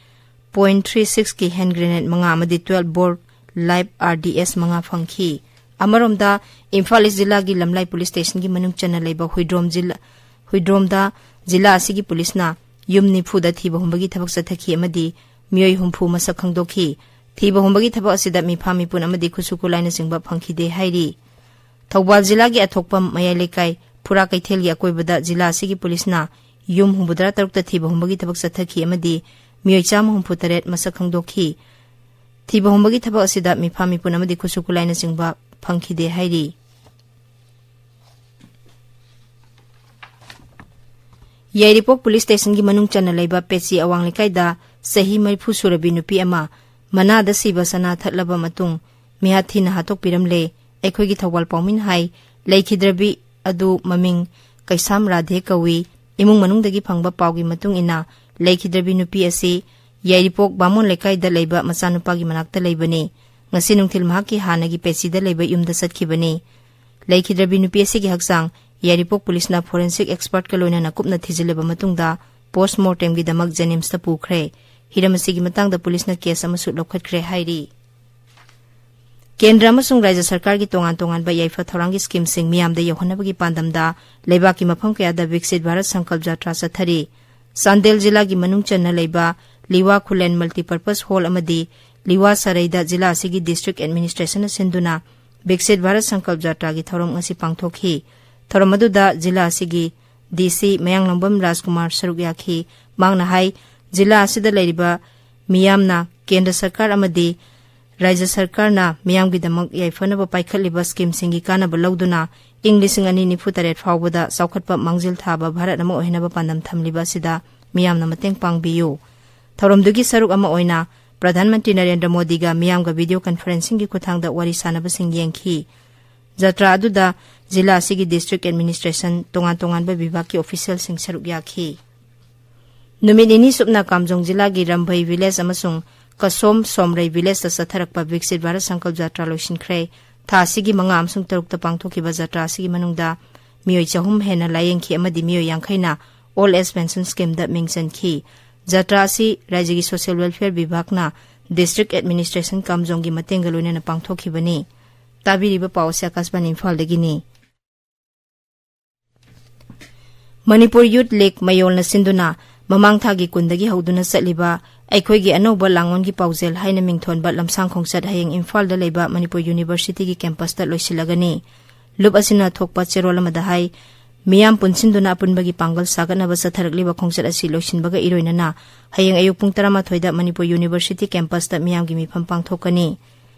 ꯄꯣꯏꯟ ꯊ꯭ꯔꯤ ꯁꯤꯛꯁꯀꯤ ꯍꯦꯟ ꯒ꯭ꯔꯦꯅꯦꯗ ꯃꯉꯥ ꯑꯃꯗꯤ ꯇ꯭ꯋꯦꯜꯕ ꯕꯣꯔ ꯂꯥꯏꯐ ꯑꯥꯔ ꯗꯤ ꯑꯦꯁ ꯃꯉꯥ ꯐꯪꯈꯤ꯫ ꯑꯃꯔꯣꯝꯗ, ꯏꯝꯐꯥꯜ ꯏꯁ ꯖꯤꯂꯥꯒꯤ ꯂꯝꯂꯥꯏ ꯄꯨꯂꯤꯁ ꯁ꯭ꯇꯦꯁꯟꯒꯤ ꯃꯅꯨꯡ ꯆꯟꯅ ꯂꯩꯕ ꯍꯨꯏꯗ꯭ꯔꯣꯝ ꯖꯤꯂꯥ, ꯍꯨꯏꯗ꯭ꯔꯣꯝꯗ ꯖꯤꯂꯥ ꯑꯁꯤꯒꯤ ꯄꯨꯂꯤꯁꯅ ꯌꯨꯝ ꯅꯤꯐꯨꯗ ꯊꯤꯕ ꯍꯨꯝꯕꯒꯤ ꯊꯕꯛ ꯆꯠꯊꯈꯤ ꯑꯃꯗꯤ ꯃꯤꯑꯣꯏ ꯍꯨꯝꯐꯨ ꯃꯁꯛ ꯈꯪꯗꯣꯛꯈꯤ꯫ ꯊꯤꯕ ꯍꯨꯝꯕꯒꯤ ꯊꯕꯛ ꯑꯁꯤꯗ ꯃꯤꯐꯥ ꯃꯤꯄꯨꯟ ꯑꯃꯗꯤ ꯈꯨꯠꯁꯨ ꯈꯨꯠꯂꯥꯏꯅꯆꯤꯡꯕ ꯐꯪꯈꯤꯗꯦ ꯍꯥꯏꯔꯤ꯫ ꯊꯧꯕꯥꯜ ꯖꯤꯂꯥꯒꯤ ꯑꯊꯣꯛꯄꯝ ꯃꯌꯥꯏ ꯂꯩꯀꯥꯏ ꯐꯨꯔꯥ ꯀꯩꯊꯦꯜꯒꯤ ꯑꯀꯣꯏꯕꯗ ꯖꯤꯂꯥ ꯑꯁꯤꯒꯤ ꯄꯨꯂꯤꯁꯅ ꯌꯨꯝ ꯍꯨꯝꯐꯨꯇꯔꯥ ꯇꯔꯨꯛꯇ ꯊꯤꯕ ꯍꯨꯝꯕꯒꯤ ꯊꯕꯛ ꯆꯠꯊꯈꯤ ꯑꯃꯗꯤ ꯃꯤꯑꯣꯏ ꯆꯥꯝꯃ ꯍꯨꯝꯐꯨ ꯇꯔꯦꯠ ꯃꯁꯛ ꯈꯪꯗꯣꯛꯈꯤ꯫ ꯊꯤꯕ ꯍꯨꯝꯕꯒꯤ ꯊꯕꯛ ꯑꯁꯤꯗ ꯃꯤꯐꯥ ꯃꯤꯄꯨꯟ ꯑꯃꯗꯤ ꯈꯨꯠꯁꯨ ꯈꯨꯠꯂꯥꯏꯅꯆꯤꯡꯕ ꯐꯪꯈꯤꯗꯦ ꯍꯥꯏꯔꯤ꯫ ꯌꯥꯏꯔꯤꯄꯣꯛ ꯄꯨꯂꯤꯁ ꯁ꯭ꯇꯦꯁꯟꯒꯤ ꯃꯅꯨꯡ ꯆꯟꯅ ꯂꯩꯕ ꯄꯦꯆꯤ ꯑꯋꯥꯡ ꯂꯩꯀꯥꯏꯗ ꯆꯍꯤ ꯃꯔꯤꯐꯨ ꯁꯨꯔꯕꯤ ꯅꯨꯄꯤ ꯑꯃ ꯃꯅꯥꯗ ꯁꯤꯕ ꯁꯅꯥ ꯊꯠꯂꯕ ꯃꯇꯨꯡ ꯃꯤꯍꯥꯠ ꯊꯤꯅ ꯍꯥꯠꯇꯣꯛꯄꯤꯔꯝꯂꯦ꯫ ꯑꯩꯈꯣꯏꯒꯤ ꯊꯧꯕꯥꯜ ꯄꯥꯎꯃꯤꯅ ꯍꯥꯏ, ꯂꯩꯈꯤꯗ꯭ꯔꯕꯤ ꯑꯗꯨ ꯃꯃꯤꯡ ꯀꯩꯁꯥꯝ ꯔꯥꯙꯦ ꯀꯧꯏ꯫ ꯏꯃꯨꯡ ꯃꯅꯨꯡꯗꯒꯤ ꯐꯪꯕ ꯄꯥꯎꯒꯤ ꯃꯇꯨꯡ ꯏꯟꯅ, ꯂꯩꯈꯤꯗ꯭ꯔꯕꯤ ꯅꯨꯄꯤ ꯑꯁꯤ ꯌꯥꯏꯔꯤꯄꯣꯛ ꯕꯥꯃꯣꯟ ꯂꯩꯀꯥꯏꯗ ꯂꯩꯕ ꯃꯆꯥꯅꯨꯄꯥꯒꯤ ꯃꯅꯥꯛꯇ ꯂꯩꯕꯅꯤ꯫ ꯉꯁꯤ ꯅꯨꯡꯊꯤꯜ ꯃꯍꯥꯛꯀꯤ ꯍꯥꯟꯅꯒꯤ ꯄꯦꯆꯤꯗ ꯂꯩꯕ ꯌꯨꯝꯗ ꯆꯠꯈꯤꯕꯅꯤ꯫ ꯂꯩꯈꯤꯗ꯭ꯔꯕꯤ ꯅꯨꯄꯤ ꯑꯁꯤꯒꯤ ꯍꯛꯆꯥꯡ ꯌꯥꯏꯔꯤꯄꯣꯛ ꯄꯨꯂꯤꯁꯅ ꯐꯣꯔꯦꯟꯁꯤꯛ ꯑꯦꯛꯁꯄꯔꯠꯀ ꯂꯣꯏꯅꯅ ꯀꯨꯞꯅ ꯊꯤꯖꯤꯜꯂꯕ ꯃꯇꯨꯡꯗ ꯄꯣꯁ꯭ꯠꯃꯣꯔꯇꯦꯝꯒꯤꯗꯃꯛ ꯖꯦꯅꯤꯝꯁꯇ ꯄꯨꯈ꯭ꯔꯦ꯫ ꯍꯤꯔꯝ ꯑꯁꯤꯒꯤ ꯃꯇꯥꯡꯗ ꯄꯨꯂꯤꯁꯅ ꯀꯦꯁ ꯑꯃꯁꯨ ꯂꯧꯈꯠꯈ꯭ꯔꯦ ꯍꯥꯏꯔꯤ꯫ ꯀꯦꯟꯗ꯭ꯔ ꯑꯃꯁꯨꯡ ꯔꯥꯖ꯭ꯌ ꯁꯔꯀꯥꯔꯒꯤ ꯇꯣꯉꯥꯟ ꯇꯣꯉꯥꯟꯕ ꯌꯥꯏꯐ ꯊꯧꯔꯥꯡꯒꯤ ꯁ꯭ꯀꯤꯝꯁꯤꯡ ꯃꯤꯌꯥꯝꯗ ꯌꯧꯍꯟꯅꯕꯒꯤ ꯄꯥꯟꯗꯝꯗ ꯂꯩꯕꯥꯛꯀꯤ ꯃꯐꯝ ꯀꯌꯥꯗ ꯕꯤꯛꯁꯤꯠ ꯚꯥꯔꯠ ꯁꯪꯀꯜꯞ ꯖꯥꯇ꯭ꯔꯥ ꯆꯠꯊꯔꯤ꯫ ꯆꯥꯟꯗꯦꯜ ꯖꯤꯂꯥꯒꯤ ꯃꯅꯨꯡ ꯆꯟꯅ ꯂꯩꯕ ꯂꯤꯋꯥ ꯈꯨꯂꯦꯟ ꯃꯜꯇꯤꯄꯔꯄꯁ ꯍꯣꯜ ꯑꯃꯗꯤ ꯂꯤꯋꯥ ꯁꯔꯩꯗ ꯖꯤꯂꯥ ꯑꯁꯤꯒꯤ ꯗꯤꯁꯇ꯭ꯔꯤꯛ ꯑꯦꯗꯃꯤꯅꯤꯁꯇ꯭ꯔꯦꯁꯟꯅ ꯁꯤꯟꯗꯨꯅ ꯕꯤꯛꯁꯤꯠ ꯚꯥꯔꯠ ꯁꯪꯀꯜꯞ ꯖꯥꯇ꯭ꯔꯥꯒꯤ ꯊꯧꯔꯝ ꯉꯁꯤ ꯄꯥꯡꯊꯣꯛꯈꯤ꯫ ꯊꯧꯔꯝ ꯑꯗꯨꯗ ꯖꯤꯂꯥ ꯑꯁꯤꯒꯤ ꯗꯤ ꯁꯤ ꯃꯌꯥꯡꯂꯝꯕꯝ ꯔꯥꯖꯀꯨꯃꯥꯔ ꯁꯔꯨꯛ ꯌꯥꯈꯤ꯫ ꯃꯍꯥꯛꯅ ꯍꯥꯏ, ꯖꯤꯂꯥ ꯑꯁꯤꯗ ꯂꯩꯔꯤꯕ ꯃꯤꯌꯥꯝꯅ ꯀꯦꯟꯗ꯭ꯔ ꯁꯔꯀꯥꯔ ꯑꯃꯗꯤ ꯔꯥꯖ꯭ꯌ ꯁꯔꯀꯥꯔꯅ ꯃꯤꯌꯥꯝꯒꯤꯗꯃꯛ ꯌꯥꯏꯐꯅꯕ ꯄꯥꯏꯈꯠꯂꯤꯕ ꯁ꯭ꯀꯤꯝꯁꯤꯡꯒꯤ ꯀꯥꯟꯅꯕ ꯂꯧꯗꯨꯅ ꯏꯪ ꯂꯤꯁꯤꯡ ꯑꯅꯤ ꯅꯤꯐꯨ ꯇꯔꯦꯠ ꯐꯥꯎꯕꯗ ꯆꯥꯎꯈꯠꯄ ꯃꯥꯡꯖꯤꯜ ꯊꯥꯕ ꯚꯥꯔꯠ ꯑꯃ ꯑꯣꯏꯍꯟꯅꯕ ꯄꯥꯟꯗꯝ ꯊꯝꯂꯤꯕ ꯑꯁꯤꯗ ꯃꯤꯌꯥꯝꯅ ꯃꯇꯦꯡ ꯄꯥꯡꯕꯤꯌꯨ꯫ ꯊꯧꯔꯝꯗꯨꯒꯤ ꯁꯔꯨꯛ ꯑꯃ ꯑꯣꯏꯅ ꯄ꯭ꯔꯙꯥꯟ ꯃꯟꯇ꯭ꯔꯤ ꯅꯔꯦꯟꯗ꯭ꯔ ꯃꯣꯗꯤꯒ ꯃꯤꯌꯥꯝꯒ ꯚꯤꯗꯤꯑꯣ ꯀꯟꯐꯔꯦꯟꯁꯤꯡꯒꯤ ꯈꯨꯠꯊꯥꯡꯗ ꯋꯥꯔꯤ ꯁꯥꯟꯅꯕꯁꯤꯡ ꯌꯦꯡꯈꯤ꯫ ꯖꯇ꯭ꯔꯥ ꯑꯗꯨꯗ ꯖꯤꯂꯥ ꯑꯁꯤꯒꯤ ꯗꯤꯁꯇ꯭ꯔꯤꯛ ꯑꯦꯗꯃꯤꯅꯤꯁꯇ꯭ꯔꯦꯁꯟ, ꯇꯣꯉꯥꯟ ꯇꯣꯉꯥꯟꯕ ꯕꯤꯚꯥꯒꯀꯤ ꯑꯣꯐꯤꯁꯤꯌꯦꯜꯁꯤꯡ ꯁꯔꯨꯛ ꯌꯥꯈꯤ꯫ ꯅꯨꯃꯤꯠ ꯅꯤꯅꯤ ꯆꯨꯞꯅ ꯀꯥꯝꯖꯣꯡ ꯖꯤꯂꯥꯒꯤ ꯔꯝꯚꯩ ꯚꯤꯂꯦꯖ ꯑꯃꯁꯨꯡ ꯀꯁꯣꯝ ꯁꯣꯝꯔꯩ ꯚꯤꯂꯦꯖꯇ ꯆꯠꯊꯔꯛꯄ ꯕꯤꯛꯁꯤꯠ ꯚꯥꯔꯠ ꯁꯪꯀꯜꯞ ꯖꯥꯇ꯭ꯔꯥ ꯂꯣꯏꯁꯤꯟꯈ꯭ꯔꯦ꯫ ꯊꯥ ꯑꯁꯤꯒꯤ ꯃꯉꯥ ꯑꯃꯁꯨꯡ ꯇꯔꯨꯛꯇ ꯄꯥꯡꯊꯣꯛꯈꯤꯕ ꯖꯥꯇ꯭ꯔꯥ ꯑꯁꯤꯒꯤ ꯃꯅꯨꯡꯗ ꯃꯤꯑꯣꯏ ꯆꯍꯨꯝ ꯍꯦꯟꯅ ꯂꯥꯌꯦꯡꯈꯤ ꯑꯃꯗꯤ ꯃꯤꯑꯣꯏ ꯌꯥꯡꯈꯩꯅ ꯑꯣꯜꯗ ꯑꯦꯖ ꯄꯦꯟꯁꯟ ꯁ꯭ꯀꯤꯝꯗ ꯃꯤꯡ ꯆꯟꯈꯤ꯫ ꯖꯥꯇ꯭ꯔꯥ ꯑꯁꯤ ꯔꯥꯖ꯭ꯌꯒꯤ ꯁꯣꯁꯤꯌꯦꯜ ꯋꯦꯜꯐꯤꯌꯔ ꯕꯤꯚꯥꯒꯅ ꯗꯤꯁꯇ꯭ꯔꯤꯛ ꯑꯦꯗꯃꯤꯅꯤꯁꯇ꯭ꯔꯦꯁꯟ ꯀꯥꯝꯖꯣꯡꯒꯤ ꯃꯇꯦꯡꯒ ꯂꯣꯏꯅꯅ ꯄꯥꯡꯊꯣꯛꯈꯤꯕꯅꯤ꯫ ꯇꯥꯕꯤꯔꯤꯕ ꯄꯥꯎ ꯑꯁꯤ ꯑꯀꯥꯁꯕꯥꯅꯤ ꯏꯝꯐꯥꯜꯗꯒꯤꯅꯤ꯫ ꯃꯅꯤꯄꯨꯔ ꯌꯨꯊ ꯂꯤꯒ ꯃꯌꯣꯜꯅ ꯁꯤꯟꯗꯨꯅ ꯃꯃꯥꯡ ꯊꯥꯒꯤ ꯀꯨꯟꯗꯒꯤ ꯍꯧꯗꯨꯅ ꯆꯠꯂꯤꯕ ꯑꯩꯈꯣꯏꯒꯤ ꯑꯅꯧꯕ ꯂꯥꯡꯑꯣꯟꯒꯤ ꯄꯥꯎꯖꯦꯜ ꯍꯥꯏꯅ ꯃꯤꯡꯊꯣꯟꯕ ꯂꯝꯁꯥꯡ ꯈꯣꯡꯆꯠ ꯍꯌꯦꯡ ꯏꯝꯐꯥꯜꯗ ꯂꯩꯕ ꯃꯅꯤꯄꯨꯔ ꯌꯨꯅꯤꯚꯔꯁꯤꯇꯤꯒꯤ ꯀꯦꯝꯄꯁꯇ ꯂꯣꯏꯁꯤꯜꯂꯒꯅꯤ꯫ ꯂꯨꯞ ꯑꯁꯤꯅ ꯊꯣꯛꯄ ꯆꯦꯔꯣꯜ ꯑꯃꯗ ꯍꯥꯏ, ꯃꯤꯌꯥꯝ ꯄꯨꯟꯁꯤꯟꯗꯨꯅ ꯑꯄꯨꯟꯕꯒꯤ ꯄꯥꯡꯒꯜ ꯁꯥꯒꯠꯅꯕ ꯆꯠꯊꯔꯛꯂꯤꯕ ꯈꯣꯡꯆꯠ ꯑꯁꯤ ꯂꯣꯏꯁꯤꯟꯕꯒ ꯏꯔꯣꯏꯅꯅ ꯍꯌꯦꯡ ꯑꯌꯨꯛ ꯄꯨꯡ ꯇꯔꯥꯃꯥꯊꯣꯏꯗ ꯃꯅꯤꯄꯨꯔ ꯌꯨꯅꯤꯚꯔꯁꯤꯇꯤ ꯀꯦꯝꯄꯁꯇ ꯃꯤꯌꯥꯝꯒꯤ ꯃꯤꯐꯝ ꯄꯥꯡꯊꯣꯛꯀꯅꯤ꯫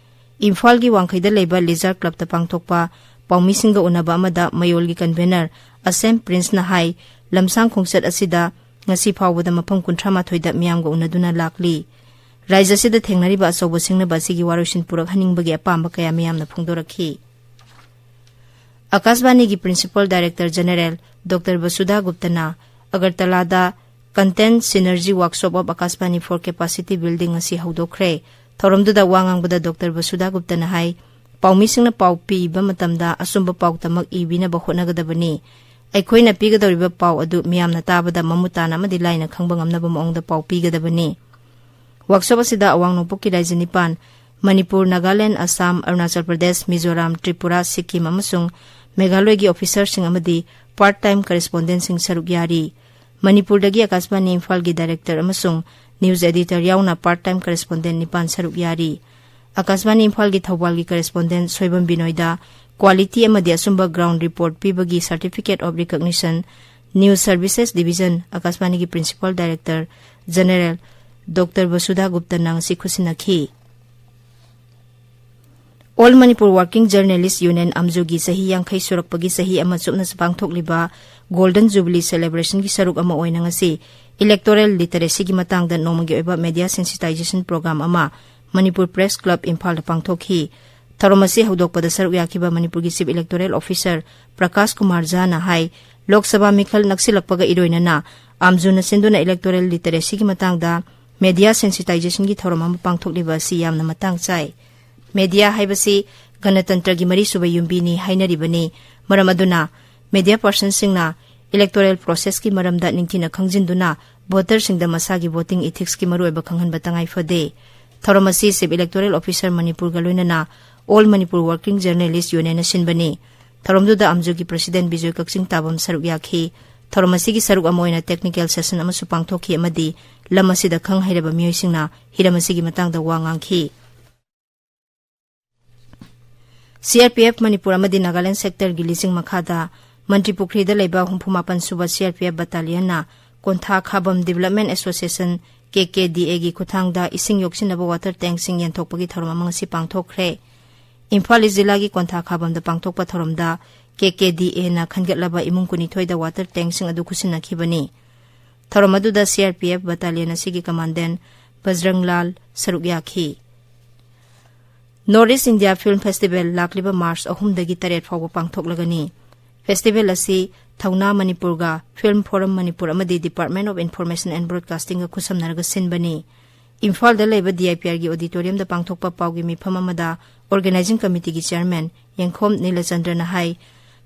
ꯏꯝꯐꯥꯜꯒꯤ ꯋꯥꯡꯈꯩꯗ ꯂꯩꯕ ꯂꯤꯖꯥꯔ ꯀ꯭ꯂꯕꯇ ꯄꯥꯡꯊꯣꯛꯄ ꯄꯥꯎꯃꯤꯁꯤꯡꯒ ꯎꯅꯕ ꯑꯃꯗ ꯃꯌꯣꯜꯒꯤ ꯀꯟꯚꯦꯅꯔ ꯑꯁꯦꯝ ꯄ꯭ꯔꯤꯟꯁꯅ ꯍꯥꯏ, ꯂꯝꯁꯥꯡ ꯈꯣꯡꯆꯠ ꯑꯁꯤꯗ ꯉꯁꯤ ꯐꯥꯎꯕꯗ ꯃꯐꯝ ꯀꯨꯟꯊ꯭ꯔꯥ ꯃꯥꯊꯣꯏꯗ ꯃꯤꯌꯥꯝꯒ ꯎꯅꯗꯨꯅ ꯂꯥꯛꯂꯤ꯫ ꯔꯥꯏꯖ꯭ꯌ ꯑꯁꯤꯗ ꯊꯦꯡꯅꯔꯤꯕ ꯑꯆꯧꯕ ꯁꯤꯡꯅꯕ ꯑꯁꯤꯒꯤ ꯋꯥꯔꯣꯏꯁꯤꯟ ꯄꯨꯔꯛꯍꯟꯅꯤꯡꯕꯒꯤ ꯑꯄꯥꯝꯕ ꯀꯌꯥ ꯃꯤꯌꯥꯝꯅ ꯐꯣꯡꯗꯣꯔꯛꯈꯤ꯫ ꯑꯀꯥꯁꯕꯥꯅꯤꯒꯤ Principal Director General Doctor ꯕꯁꯨꯙꯥ ꯒꯨꯞꯇꯅ ꯑꯒꯔꯇꯂꯥꯗ Content Synergy Workshop of Akashvani for Capacity Building ꯑꯁꯤ ꯍꯧꯗꯣꯛꯈ꯭ꯔꯦ꯫ ꯊꯧꯔꯝꯗꯨꯗ ꯋꯥ ꯉꯥꯡꯕꯗ ꯗꯣꯛꯇꯔ ꯕꯁꯨꯙꯥ ꯒꯨꯞꯇꯅ ꯍꯥꯏ, ꯄꯥꯎꯃꯤꯁꯤꯡꯅ ꯄꯥꯎ ꯄꯤꯕ ꯃꯇꯝꯗ ꯑꯆꯨꯝꯕ ꯄꯥꯎꯇꯃꯛ ꯏꯕꯤꯅꯕ ꯍꯣꯠꯅꯒꯗꯕꯅꯤ꯫ ꯑꯩꯈꯣꯏꯅ ꯄꯤꯒꯗꯧꯔꯤꯕ ꯄꯥꯎ ꯑꯗꯨ ꯃꯤꯌꯥꯝꯅ ꯇꯥꯕꯗ ꯃꯃꯨꯠ ꯇꯥꯅ ꯑꯃꯗꯤ ꯂꯥꯏꯅ ꯈꯪꯕ ꯉꯝꯅꯕ ꯃꯑꯣꯡꯗ ꯄꯥꯎ ꯄꯤꯒꯗꯕꯅꯤ꯫ ꯋꯥꯔꯛꯁꯣꯞ ꯑꯁꯤꯗ ꯑꯋꯥꯡ ꯅꯣꯡꯄꯣꯛꯀꯤ ꯔꯥꯏꯖ꯭ꯌ ꯅꯤꯄꯥꯟ, ꯃꯅꯤꯄꯨꯔ, ꯅꯥꯒꯥꯂꯦꯟꯗ, ꯑꯁꯥꯝ, ꯑꯔꯨꯅꯥꯆꯜ ꯄ꯭ꯔꯗꯦꯁ, ꯃꯤꯖꯣꯔꯥꯝ, ꯇ꯭ꯔꯤꯄꯨꯔꯥ, ꯁꯤꯛꯀꯤꯝ ꯑꯃꯁꯨꯡ ꯃꯦꯘꯥꯂꯣꯏꯒꯤ officerꯁꯤꯡ ꯑꯃꯗꯤ part time correspondentꯁꯤꯡ ꯁꯔꯨꯛ ꯌꯥꯔꯤ꯫ ꯃꯅꯤꯄꯨꯔꯗꯒꯤ ꯑꯀꯥꯁꯕꯥꯅꯤ ꯏꯝꯐꯥꯜꯒꯤ director ꯑꯃꯁꯨꯡ news editor ꯌꯥꯎꯅ part time correspondent ꯅꯤꯄꯥꯟ ꯁꯔꯨꯛ ꯌꯥꯔꯤ꯫ ꯑꯀꯥꯁꯕꯥꯅꯤ ꯏꯝꯐꯥꯜꯒꯤ ꯊꯧꯕꯥꯜꯒꯤ correspondent ꯁꯣꯏꯕꯝ ꯕꯤꯅꯣꯏꯗ quality ꯑꯃꯗꯤ ꯑꯆꯨꯝꯕ ground report ꯄꯤꯕꯒꯤ Certificate of Recognition, News Services Division, ꯑꯀꯥꯁꯕꯥꯅꯤꯒꯤ Principal Director General doctor Basudha ꯒꯨꯞꯇꯅ ꯉꯁꯤ ꯈꯨꯠꯁꯤꯟꯅꯈꯤ꯫ All Manipur Working Journalist Union, ꯑꯝꯖꯨꯒꯤ ꯆꯍꯤ ꯌꯥꯡꯈꯩ ꯁꯨꯔꯛꯄꯒꯤ ꯆꯍꯤ ꯑꯃ ꯆꯨꯞꯅ ꯄꯥꯡꯊꯣꯛꯂꯤꯕ Golden Jubilee Celebrationꯒꯤ ꯁꯔꯨꯛ ꯑꯃ ꯑꯣꯏꯅ ꯉꯁꯤ electoral literacyꯒꯤ ꯃꯇꯥꯡꯗ ꯅꯣꯡꯃꯒꯤ ꯑꯣꯏꯕ media sensitization program ꯑꯃ ꯃꯅꯤꯄꯨꯔ Press Club ꯏꯝꯐꯥꯜꯗ ꯄꯥꯡꯊꯣꯛꯈꯤ꯫ ꯊꯧꯔꯝ ꯑꯁꯤ ꯍꯧꯗꯣꯛꯄꯗ ꯁꯔꯨꯛ ꯌꯥꯈꯤꯕ ꯃꯅꯤꯄꯨꯔꯒꯤ Chief Electoral Officer Prakash Kumar ꯖꯥꯅ ꯍꯥꯏ, ꯂꯣꯛ ꯁꯚꯥ ꯃꯤꯈꯜ ꯅꯛꯁꯤꯜꯂꯛꯄꯒ ꯏꯔꯣꯏꯅꯅ ꯑꯝꯖꯨꯅ ꯁꯤꯟꯗꯨꯅ electoral literacyꯒꯤ ꯃꯇꯥꯡꯗ media sensitizationꯒꯤ ꯊꯧꯔꯝ ꯑꯃ ꯄꯥꯡꯊꯣꯛꯂꯤꯕ ꯑꯁꯤ ꯌꯥꯝꯅ ꯃꯇꯥꯡ ꯆꯥꯏ꯫ Media ꯍꯥꯏꯕꯁꯤ ꯒꯅꯇꯟꯇ꯭ꯔꯒꯤ ꯃꯔꯤꯁꯨꯕ ꯌꯨꯝꯕꯤꯅꯤ ꯍꯥꯏꯅꯔꯤꯕꯅꯤ꯫ ꯃꯔꯝ ꯑꯗꯨꯅ media personꯁꯤꯡꯅ electoral processꯀꯤ ꯃꯔꯝꯗ ꯅꯤꯡꯊꯤꯅ ꯈꯪꯖꯤꯟꯗꯨꯅ voterꯁꯤꯡꯗ ꯃꯁꯥꯒꯤ voting ethicsꯀꯤ ꯃꯔꯨꯑꯣꯏꯕ ꯈꯪꯍꯟꯕ ꯇꯉꯥꯏ ꯐꯗꯦ꯫ ꯊꯧꯔꯝ ꯑꯁꯤ Chief Electoral Officer ꯃꯅꯤꯄꯨꯔꯒ ꯂꯣꯏꯅꯅ All Manipur Working Journalist Unionꯅ ꯁꯤꯟꯕꯅꯤ꯫ ꯊꯧꯔꯝꯗꯨꯗ ꯑꯝꯖꯨꯒꯤ President ꯕꯤꯖꯣꯏ ꯀꯛꯆꯤꯡ ꯇꯥꯕꯝ ꯁꯔꯨꯛ ꯌꯥꯈꯤ꯫ ꯊꯧꯔꯝ ꯑꯁꯤꯒꯤ ꯁꯔꯨꯛ ꯑꯃ ꯑꯣꯏꯅ technical session ꯑꯃꯁꯨ ꯄꯥꯡꯊꯣꯛꯈꯤ ꯑꯃꯗꯤ ꯂꯝ ꯑꯁꯤꯗ ꯈꯪ ꯍꯩꯔꯕ ꯃꯤꯑꯣꯏꯁꯤꯡꯅ ꯍꯤꯔꯝ ꯑꯁꯤꯒꯤ ꯃꯇꯥꯡꯗ ꯋꯥ ꯉꯥꯡꯈꯤ꯫ CRPF ꯃꯅꯤꯄꯨꯔ ꯑꯃꯗꯤ ꯅꯥꯒꯥꯂꯦꯟꯗ sectorꯒꯤ ꯂꯤꯁꯤꯡ ꯃꯈꯥꯗ ꯃꯟꯇ꯭ꯔꯤ ꯄꯨꯈ꯭ꯔꯤꯗ ꯂꯩꯕ ꯍꯨꯝꯐꯨ ꯃꯥꯄꯟ ꯁꯨꯕ CRPF battalionꯅ ꯀꯣꯟꯊꯥ ꯈꯥꯕꯝ Development Association, KKDAꯒꯤ ꯈꯨꯠꯊꯥꯡꯗ ꯏꯁꯤꯡ ꯌꯣꯛꯁꯤꯟꯅꯕ water tankꯁꯤꯡ ꯌꯦꯟꯊꯣꯛꯄꯒꯤ ꯊꯧꯔꯝ ꯑꯃ ꯉꯁꯤ ꯄꯥꯡꯊꯣꯛꯈ꯭ꯔꯦ꯫ ꯏꯝꯐꯥꯜ ꯏꯁ ꯖꯤꯂꯥꯒꯤ ꯀꯣꯟꯊꯥ ꯈꯥꯕꯝꯗ ꯄꯥꯡꯊꯣꯛꯄ ꯊꯧꯔꯝꯗ ꯀꯦ ꯀꯦ ꯗꯤ ꯑꯦꯅ ꯈꯟꯒꯠꯂꯕ ꯏꯃꯨꯡ ꯀꯨꯟꯅꯤꯊꯣꯏꯗ water tankꯁꯤꯡ ꯑꯗꯨ ꯈꯨꯠꯁꯤꯟꯅꯈꯤꯕꯅꯤ꯫ ꯊꯧꯔꯝ ꯑꯗꯨꯗ C R P F battalion ꯑꯁꯤꯒꯤ commandant ꯕꯖꯔꯪ ꯂꯥꯜ ꯁꯔꯨꯛ ꯌꯥꯈꯤ꯫ North East India Film Festival ꯂꯥꯛꯂꯤꯕ March ꯑꯍꯨꯝꯗꯒꯤ ꯇꯔꯦꯠ ꯐꯥꯎꯕ ꯄꯥꯡꯊꯣꯛꯂꯒꯅꯤ꯫ Festival ꯑꯁꯤ ꯊꯧꯅꯥ ꯃꯅꯤꯄꯨꯔꯒ Film Forum ꯃꯅꯤꯄꯨꯔ ꯑꯃꯗꯤ Department of Information and Broadcastingꯒ ꯈꯨꯠꯁꯝꯅꯔꯒ ꯁꯤꯟꯕꯅꯤ꯫ ꯏꯝꯐꯥꯜꯗ ꯂꯩꯕ D I P Rꯒꯤ auditoriumꯗ ꯄꯥꯡꯊꯣꯛꯄ ꯄꯥꯎꯒꯤ ꯃꯤꯐꯝ ꯑꯃꯗ organizing committeeꯒꯤ chairman ꯌꯦꯡꯈꯣꯝ ꯅꯤꯂꯆꯟꯗ꯭ꯔꯅ ꯍꯥꯏ,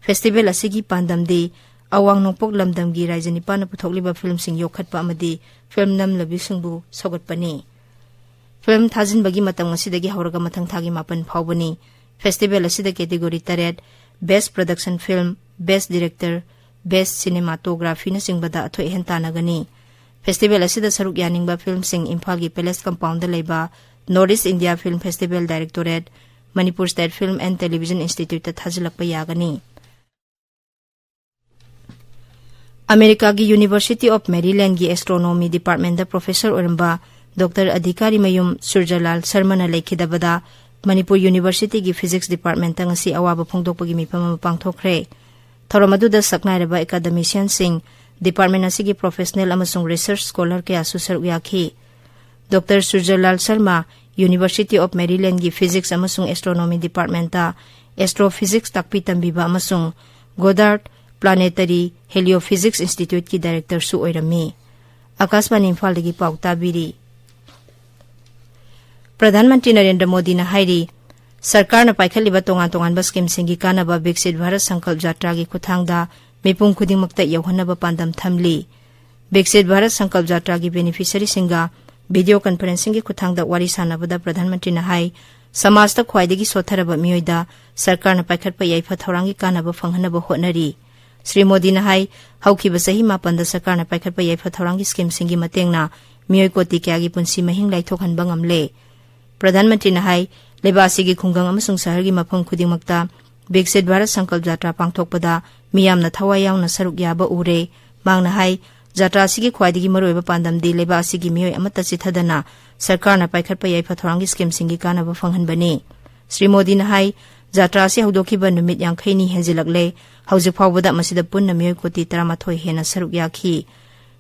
festival ꯑꯁꯤꯒꯤ ꯄꯥꯟꯗꯝꯗꯤ ꯑꯋꯥꯡ ꯅꯣꯡꯄꯣꯛ ꯂꯝꯗꯝꯒꯤ ꯔꯥꯏꯖ ꯅꯤꯄꯥꯟꯅ ꯄꯨꯊꯣꯛꯂꯤꯕ filmꯁꯤꯡ ꯌꯣꯛꯈꯠꯄ ꯑꯃꯗꯤ film ꯅꯝꯂꯤꯕꯁꯤꯡꯕꯨ ꯁꯧꯒꯠꯄꯅꯤ꯫ Film ꯊꯥꯖꯤꯟꯕꯒꯤ ꯃꯇꯝ ꯉꯁꯤꯗꯒꯤ ꯍꯧꯔꯒ ꯃꯊꯪ ꯊꯥꯒꯤ ꯃꯥꯄꯟ ꯐꯥꯎꯕꯅꯤ꯫ Festival ꯑꯁꯤꯗ category ꯇꯔꯦꯠ, Best Production Film, Best Director, Best Cinematographyꯅꯆꯤꯡꯕꯗ ꯑꯊꯣꯏ ꯑꯍꯦꯟ ꯇꯥꯟꯅꯒꯅꯤ꯫ Festival ꯑꯁꯤꯗ ꯁꯔꯨꯛ ꯌꯥꯅꯤꯡꯕ filmꯁꯤꯡ ꯏꯝꯐꯥꯜꯒꯤ Palace Compoundꯗ ꯂꯩꯕ North East India Film Festival Directorate, Manipur State Film and Television Instituteꯇ ꯊꯥꯖꯤꯜꯂꯛꯄ ꯌꯥꯒꯅꯤ꯫ ꯑꯃꯦꯔꯤꯀꯥꯒꯤ University of Marylandꯒꯤ Astronomy Departmentꯇ professor ꯑꯣꯏꯔꯝꯕ Doctor ꯑꯙꯤꯀꯥꯔꯤꯃꯌꯨꯝ ꯁꯨꯔꯖꯂꯥꯜ ꯁꯔꯃꯅ ꯂꯩꯈꯤꯗꯕꯗ ꯃꯅꯤꯄꯨꯔ Universityꯒꯤ Physics Departmentꯇ ꯉꯁꯤ ꯑꯋꯥꯕ ꯐꯣꯡꯗꯣꯛꯄꯒꯤ ꯃꯤꯐꯝ ꯑꯃ ꯄꯥꯡꯊꯣꯛꯈ꯭ꯔꯦ꯫ ꯊꯧꯔꯝ ꯑꯗꯨꯗ ꯁꯛꯅꯥꯏꯔꯕ academicianꯁꯤꯡ, department ꯑꯁꯤꯒꯤ professional ꯑꯃꯁꯨꯡ research scholar ꯀꯌꯥꯁꯨ ꯁꯔꯨꯛ ꯌꯥꯈꯤ꯫ Doctor ꯁꯨꯔꯖꯂꯥꯜ Sharma University of Marylandꯒꯤ Physics ꯑꯃꯁꯨꯡ Astronomy Departmentꯇ Astrophysics ꯇꯥꯛꯄꯤ ꯇꯝꯕꯤꯕ ꯑꯃꯁꯨꯡ Goddard Planetary Heliophysics Instituteꯀꯤ directorꯁꯨ ꯑꯣꯏꯔꯝꯃꯤ꯫ ꯑꯀꯥꯁꯕꯥꯅꯤ ꯏꯝꯐꯥꯜꯗꯒꯤ ꯄꯥꯎ ꯇꯥꯕꯤꯔꯤ꯫ ꯄ꯭ꯔꯙꯥꯟ ꯃꯟꯇ꯭ꯔꯤ ꯅꯔꯦꯟꯗ꯭ꯔ ꯃꯣꯗꯤꯅ ꯍꯥꯏꯔꯤ, ꯁꯔꯀꯥꯔꯅ ꯄꯥꯏꯈꯠꯂꯤꯕ ꯇꯣꯉꯥꯟ ꯇꯣꯉꯥꯟꯕ scheme ꯁꯤꯡꯒꯤ ꯀꯥꯟꯅꯕ ꯕꯤꯛꯁꯤꯠ ꯚꯥꯔꯠ ꯁꯪꯀꯜꯞ ꯖꯥꯇ꯭ꯔꯥꯒꯤ ꯈꯨꯠꯊꯥꯡꯗ ꯃꯤꯄꯨꯝ ꯈꯨꯗꯤꯡꯃꯛꯇ ꯌꯧꯍꯟꯅꯕ ꯄꯥꯟꯗꯝ ꯊꯝꯂꯤ꯫ ꯕꯤꯛꯁꯤꯠ ꯚꯥꯔꯠ ꯁꯪꯀꯜꯞ ꯖꯥꯇ꯭ꯔꯥꯒꯤ beneficiaryꯁꯤꯡꯒ video conferencingꯒꯤ ꯈꯨꯠꯊꯥꯡꯗ ꯋꯥꯔꯤ ꯁꯥꯟꯅꯕꯗ ꯄ꯭ꯔꯙꯥꯟ ꯃꯟꯇ꯭ꯔꯤꯅ ꯍꯥꯏ, ꯁꯃꯥꯖꯇ ꯈ꯭ꯋꯥꯏꯗꯒꯤ ꯁꯣꯠꯊꯔꯕ ꯃꯤꯑꯣꯏꯗ ꯁꯔꯀꯥꯔꯅ ꯄꯥꯏꯈꯠꯄ ꯌꯥꯏꯐ ꯊꯧꯔꯥꯡꯒꯤ ꯀꯥꯟꯅꯕ ꯐꯪꯍꯟꯅꯕ ꯍꯣꯠꯅꯔꯤ꯫ ꯁ꯭ꯔꯤ ꯃꯣꯗꯤꯅ ꯍꯥꯏ, ꯍꯧꯈꯤꯕ ꯆꯍꯤ ꯃꯥꯄꯟꯗ ꯁꯔꯀꯥꯔꯅ ꯄꯥꯏꯈꯠꯄ ꯌꯥꯏꯐ ꯊꯧꯔꯥꯡꯒꯤ scheme ꯁꯤꯡꯒꯤ ꯃꯇꯦꯡꯅ ꯃꯤꯑꯣꯏ ꯀꯣꯇꯤ ꯀꯌꯥꯒꯤ ꯄꯨꯟꯁꯤ ꯃꯍꯤꯡ ꯂꯥꯏꯊꯣꯛꯍꯟꯕ ꯉꯝꯂꯦ꯫ ꯄ꯭ꯔꯙꯥꯟ ꯃꯟꯇ꯭ꯔꯤꯅ ꯍꯥꯏ, ꯂꯩꯕꯥꯛ ꯑꯁꯤꯒꯤ ꯈꯨꯡꯒꯪ ꯑꯃꯁꯨꯡ ꯁꯍꯔꯒꯤ ꯃꯐꯝ ꯈꯨꯗꯤꯡꯃꯛꯇ ꯕꯤꯛꯁꯤꯠ ꯚꯥꯔꯠ ꯁꯪꯀꯜꯞ ꯖꯥꯇ꯭ꯔꯥ ꯄꯥꯡꯊꯣꯛꯄꯗ ꯃꯤꯌꯥꯝꯅ ꯊꯋꯥꯏ ꯌꯥꯎꯅ ꯁꯔꯨꯛ ꯌꯥꯕ ꯎꯔꯦ꯫ ꯃꯍꯥꯛꯅ ꯍꯥꯏ, ꯖꯥꯇ꯭ꯔꯥ ꯑꯁꯤꯒꯤ ꯈ꯭ꯋꯥꯏꯗꯒꯤ ꯃꯔꯨꯑꯣꯏꯕ ꯄꯥꯟꯗꯝꯗꯤ ꯂꯩꯕꯥꯛ ꯑꯁꯤꯒꯤ ꯃꯤꯑꯣꯏ ꯑꯃꯠꯇ ꯆꯤꯠꯊꯗꯅ ꯁꯔꯀꯥꯔꯅ ꯄꯥꯏꯈꯠꯄ ꯌꯥꯏꯐ ꯊꯧꯔꯥꯡꯒꯤ scheme ꯁꯤꯡꯒꯤ ꯀꯥꯟꯅꯕ ꯐꯪꯍꯟꯕꯅꯤ꯫ ꯁ꯭ꯔꯤ ꯃꯣꯗꯤꯅ ꯍꯥꯏ, ꯖꯥꯇ꯭ꯔꯥ ꯑꯁꯤ ꯍꯧꯗꯣꯛꯈꯤꯕ ꯅꯨꯃꯤꯠ ꯌꯥꯡꯈꯩꯅꯤ ꯍꯦꯟꯖꯤꯜꯂꯛꯂꯦ꯫ ꯍꯧꯖꯤꯛ ꯐꯥꯎꯕꯗ ꯃꯁꯤꯗ ꯄꯨꯟꯅ ꯃꯤꯑꯣꯏ ꯀꯣꯇꯤ ꯇꯔꯥꯃꯥꯊꯣꯏ ꯍꯦꯟꯅ ꯁꯔꯨꯛ ꯌꯥꯈꯤ꯫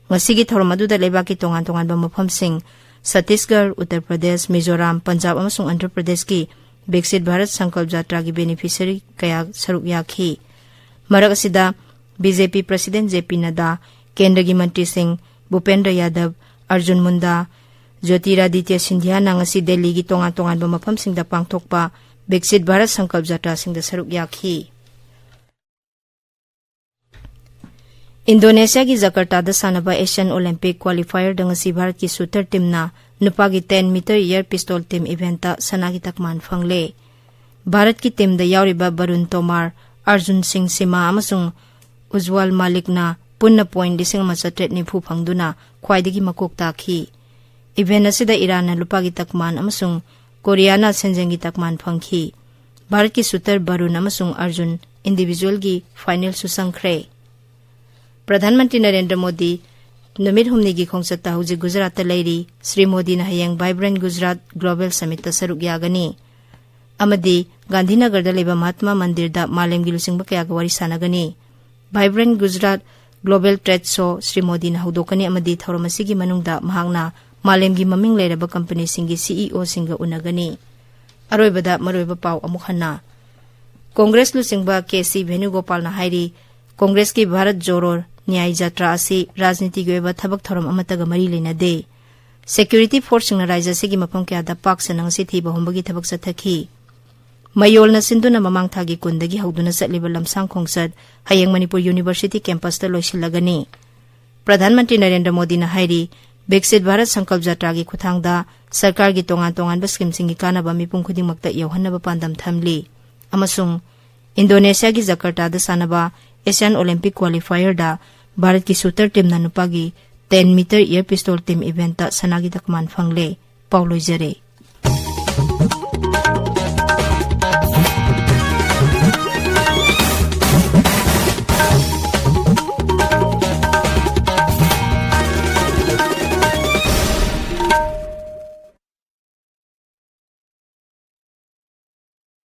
ꯉꯁꯤꯒꯤ ꯊꯧꯔꯝ ꯑꯗꯨꯗ ꯂꯩꯕꯥꯛꯀꯤ ꯇꯣꯉꯥꯟ ꯇꯣꯉꯥꯟꯕ ꯃꯐꯝꯁꯤꯡ, ꯁꯠꯇꯤꯁꯒꯔ, ꯎꯠꯇꯔ ꯄ꯭ꯔꯗꯦꯁ, ꯃꯤꯖꯣꯔꯥꯝ, ꯄꯟꯖꯥꯕ ꯑꯃꯁꯨꯡ ꯑꯟꯙ꯭ꯔ ꯄ꯭ꯔꯗꯦꯁꯀꯤ ꯕꯤꯛꯁꯤꯠ ꯚꯥꯔꯠ ꯁꯪꯀꯜꯞ ꯖꯥꯇ꯭ꯔꯥꯒꯤ ꯕꯦꯅꯤꯐꯤꯁꯔꯤ ꯀꯌꯥ ꯁꯔꯨꯛ ꯌꯥꯈꯤ꯫ ꯃꯔꯛ ꯑꯁꯤꯗ ꯕꯤ ꯖꯦ ꯄꯤ ꯄ꯭ꯔꯁꯤꯗꯦꯟ ꯖꯦ ꯄꯤ ꯅꯗꯥ, ꯀꯦꯟꯗ꯭ꯔꯒꯤ ꯃꯟꯇ꯭ꯔꯤꯁꯤꯡ ꯚꯨꯄꯦꯟꯗ꯭ꯔ ꯌꯥꯗꯕ, ꯑꯔꯖꯨꯟ ꯃꯨꯟꯗꯥ, ꯖꯣꯇꯤꯔꯥꯗꯤꯇ꯭ꯌ ꯁꯤꯟꯙꯤꯌꯥꯅ ꯉꯁꯤ ꯗꯦꯜꯂꯤꯒꯤ ꯇꯣꯉꯥꯟ ꯇꯣꯉꯥꯟꯕ ꯃꯐꯝꯁꯤꯡꯗ ꯄꯥꯡꯊꯣꯛꯄ ꯕꯤꯛꯁꯤꯠ ꯚꯥꯔꯠ ꯁꯪꯀꯜꯞ ꯖꯥꯇ꯭ꯔꯥꯁꯤꯡꯗ ꯁꯔꯨꯛ ꯌꯥꯈꯤ꯫ ꯏꯟꯗꯣꯅꯦꯁꯤꯌꯥꯒꯤ ꯖꯀꯔꯇꯥꯗ ꯁꯥꯟꯅꯕ ꯑꯦꯁꯤꯌꯥꯟ ꯑꯣꯂꯤꯝꯄꯤꯛ ꯀ꯭ꯋꯥꯂꯤꯐꯥꯌꯔꯗ ꯉꯁꯤ ꯚꯥꯔꯠꯀꯤ ꯁꯨꯇꯔ ꯇꯤꯝꯅ ꯅꯨꯄꯥꯒꯤ ten metre air pistol team ꯏꯚꯦꯟꯠꯇ ꯁꯅꯥꯒꯤ ꯇꯛꯃꯥꯟ ꯐꯪꯂꯦ꯫ ꯚꯥꯔꯠꯀꯤ ꯇꯤꯝꯗ ꯌꯥꯎꯔꯤꯕ ꯕꯔꯨꯟ ꯇꯣꯃꯥꯔ, ꯑꯔꯖꯨꯟ ꯁꯤꯡ ꯁꯤꯃꯥ ꯑꯃꯁꯨꯡ ꯎꯖ꯭ꯋꯥꯜ ꯃꯥꯂꯤꯛꯅ ꯄꯨꯟꯅ ꯄꯣꯏꯟꯠ ꯂꯤꯁꯤꯡ ꯑꯃ ꯆꯥꯇ꯭ꯔꯦꯠ ꯅꯤꯐꯨ ꯐꯪꯗꯨꯅ ꯈ꯭ꯋꯥꯏꯗꯒꯤ ꯃꯀꯣꯛ ꯇꯥꯈꯤ꯫ ꯏꯚꯦꯟꯠ ꯑꯁꯤꯗ ꯏꯔꯥꯟꯅ ꯂꯨꯄꯥꯒꯤ ꯇꯛꯃꯥꯟ ꯑꯃꯁꯨꯡ ꯀꯣꯔꯤꯌꯥꯅ ꯁꯦꯟꯖꯦꯡꯒꯤ ꯇꯛꯃꯥꯟ ꯐꯪꯈꯤ꯫ ꯚꯥꯔꯠꯀꯤ ꯁꯨꯇꯔ ꯕꯔꯨꯟ ꯑꯃꯁꯨꯡ ꯑꯔꯖꯨꯟ ꯏꯟꯗꯤꯚꯤꯖꯨꯑꯦꯜꯒꯤ ꯐꯥꯏꯅꯦꯜꯁꯨ ꯆꯪꯈ꯭ꯔꯦ꯫ ꯄ꯭ꯔꯙꯥꯟ ꯃꯟꯇ꯭ꯔꯤ ꯅꯔꯦꯟꯗ꯭ꯔ ꯃꯣꯗꯤ ꯅꯨꯃꯤꯠ ꯍꯨꯝꯅꯤꯒꯤ ꯈꯣꯡꯆꯠꯇ ꯍꯧꯖꯤꯛ ꯒꯨꯖꯔꯥꯠꯇ ꯂꯩꯔꯤ꯫ ꯁ꯭ꯔꯤ ꯃꯣꯗꯤꯅ ꯍꯌꯦꯡ ꯚꯥꯏꯕ꯭ꯔꯦꯟꯠ ꯒꯨꯖꯔꯥꯠ ꯒ꯭ꯂꯣꯕꯦꯜ ꯁꯃꯤꯠꯇ ꯁꯔꯨꯛ ꯌꯥꯒꯅꯤ ꯑꯃꯗꯤ ꯒꯥꯟꯙꯤꯅꯒꯔꯗ ꯂꯩꯕ ꯃꯍꯥꯇꯃꯥ ꯃꯟꯗꯤꯔꯗ ꯃꯥꯂꯦꯝꯒꯤ ꯂꯨꯆꯤꯡꯕ ꯀꯌꯥꯒ ꯋꯥꯔꯤ ꯁꯥꯟꯅꯒꯅꯤ꯫ ꯚꯥꯏꯕ꯭ꯔꯦꯟꯠ ꯒꯨꯖꯔꯥꯠ ꯒ꯭ꯂꯣꯕꯦꯜ ꯇ꯭ꯔꯦꯗ ꯁꯣ ꯁ꯭ꯔꯤ ꯃꯣꯗꯤꯅ ꯍꯧꯗꯣꯛꯀꯅꯤ ꯑꯃꯗꯤ ꯊꯧꯔꯝ ꯑꯁꯤꯒꯤ ꯃꯅꯨꯡꯗ ꯃꯍꯥꯛꯅ ꯃꯥꯂꯦꯝꯒꯤ ꯃꯃꯤꯡ ꯂꯩꯔꯕ ꯀꯝꯄꯅꯤꯁꯤꯡꯒꯤ ꯁꯤ ꯏ ꯑꯣꯁꯤꯡꯒ ꯎꯅꯒꯅꯤ꯫ ꯑꯔꯣꯏꯕꯗ ꯃꯔꯨꯑꯣꯏꯕ ꯄꯥꯎ ꯑꯃꯨꯛ ꯍꯟꯅ꯫ ꯀꯣꯡꯒ꯭ꯔꯦꯁ ꯂꯨꯆꯤꯡꯕ ꯀꯦ ꯁꯤ ꯚꯦꯅꯨꯒꯣꯄꯥꯜꯅ ꯍꯥꯏꯔꯤ, ꯀꯣꯡꯒ꯭ꯔꯦꯁꯀꯤ ꯚꯥꯔꯠ ꯖꯣꯔꯣ ꯅ꯭ꯌꯥꯌ ꯖꯥꯇ꯭ꯔꯥ ꯑꯁꯤ ꯔꯥꯖꯅꯤꯇꯤꯒꯤ ꯑꯣꯏꯕ ꯊꯕꯛ ꯊꯧꯔꯝ ꯑꯃꯠꯇꯒ ꯃꯔꯤ ꯂꯩꯅꯗꯦ꯫ ꯁꯦꯀ꯭ꯌꯨꯔꯤꯇꯤ ꯐꯣꯔꯁꯁꯤꯡꯅ ꯔꯥꯖ꯭ꯌ ꯑꯁꯤꯒꯤ ꯃꯐꯝ ꯀꯌꯥꯗ ꯄꯥꯛ ꯁꯟꯅ ꯉꯁꯤ ꯊꯤꯕ ꯍꯨꯝꯕꯒꯤ ꯊꯕꯛ ꯆꯠꯊꯈꯤ꯫ ꯃꯌꯣꯜꯅ ꯁꯤꯟꯗꯨꯅ ꯃꯃꯥꯡ ꯊꯥꯒꯤ ꯀꯨꯟꯗꯒꯤ ꯍꯧꯗꯨꯅ ꯆꯠꯂꯤꯕ ꯂꯝꯁꯥꯡ ꯈꯣꯡꯆꯠ ꯍꯌꯦꯡ ꯃꯅꯤꯄꯨꯔ ꯌꯨꯅꯤꯚꯔꯁꯤꯇꯤ ꯀꯦꯝꯄꯁꯇ ꯂꯣꯏꯁꯤꯜꯂꯒꯅꯤ꯫ ꯄ꯭ꯔꯙꯥꯟ ꯃꯟꯇ꯭ꯔꯤ ꯅꯔꯦꯟꯗ꯭ꯔ ꯃꯣꯗꯤꯅ ꯍꯥꯏꯔꯤ, ꯕꯤꯛꯁꯤꯠ ꯚꯥꯔꯠ ꯁꯪꯀꯜꯞ ꯖꯥꯇ꯭ꯔꯥꯒꯤ ꯈꯨꯠꯊꯥꯡꯗ ꯁꯔꯀꯥꯔꯒꯤ ꯇꯣꯉꯥꯟ ꯇꯣꯉꯥꯟꯕ ꯁ꯭ꯀꯤꯝꯁꯤꯡꯒꯤ ꯀꯥꯟꯅꯕ ꯃꯤꯄꯨꯝ ꯈꯨꯗꯤꯡꯃꯛꯇ ꯌꯧꯍꯟꯅꯕ ꯄꯥꯟꯗꯝ ꯊꯝꯂꯤ ꯑꯃꯁꯨꯡ ꯏꯟꯗꯣꯅꯦꯁꯤꯌꯥꯒꯤ ꯖꯀꯔꯇꯥꯗ ꯁꯥꯟꯅꯕ ꯑꯦꯁꯤꯌꯥꯟ ꯑꯣꯂꯤꯝꯄꯤꯛ ꯀ꯭ꯋꯥꯂꯤꯐꯥꯌꯔꯗ ꯚꯥꯔꯠꯀꯤ ꯁꯨꯇꯔ ꯇꯤꯝꯅ ꯅꯨꯄꯥꯒꯤ ten metre air pistol team ꯏꯚꯦꯟꯠꯇ ꯁꯅꯥꯒꯤ ꯇꯛꯃꯥꯟ ꯐꯪꯂꯦ꯫ ꯄꯥꯎ ꯂꯣꯏꯖꯔꯦ꯫